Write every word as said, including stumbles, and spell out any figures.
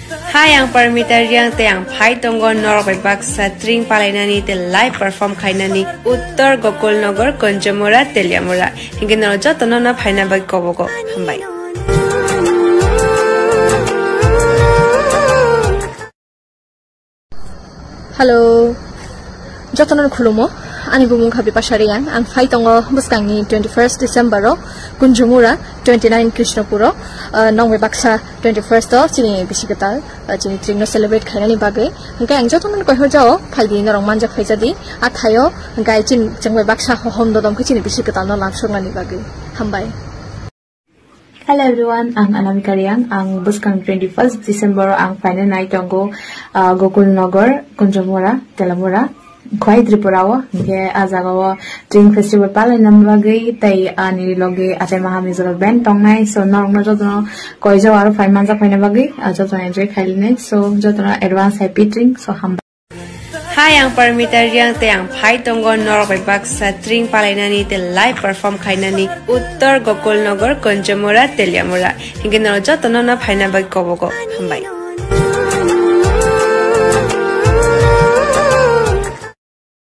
Hai, ang Parmita Riang tei ang phai tongo norok bai baksa tring palainani tei live perform khainani Uttor Gokul Nagar, Kunjamura, Teliamura. Hinkhe norok jotono no phaina bai kobogo. Hambai. Hello. Jotono khulumo. Ani bumung kha Bipasha Riang. Ang phai tongo bwskangni twenty-first December o Kunjumura, twenty-nine Krishnapur o, ah, nongbai baksa twenty-first o chini bisi kwtal, ah, chini tring no celebrate khainani bagwi. Hwnkhe ang jotono koihor jao phaidi norok manjak phaijadi. A thaio hwnkhe chini chwngbai baksa hohom dodom khe chini bisi kwtal no lamsoknani bagwi. Hambai. Hello everyone, ang Anamika Riang. Ang bwskang twenty-first December ang final night tongo, ah, Gokul Nagar, Kunjamura, Telamura, Khwai Tripura o. Hingke a jaga o Tring Festival palaina bagwi tei ani loge achai maha Mizoram band tongnai. So norokno jotono koijo aro phai manjak phaina bagwi, ah, jotono enjoy khailini. So jotono advance happy Tring. So hambai. Hai, ang Parmita Riang tei ang phai tongo norok bai baksa tring palainani tei live perform khainani Uttor Gokul Nagar, Kunjamura, Teliamura. Hinkhe norok jotono no phaina bai kobogo. Hambai.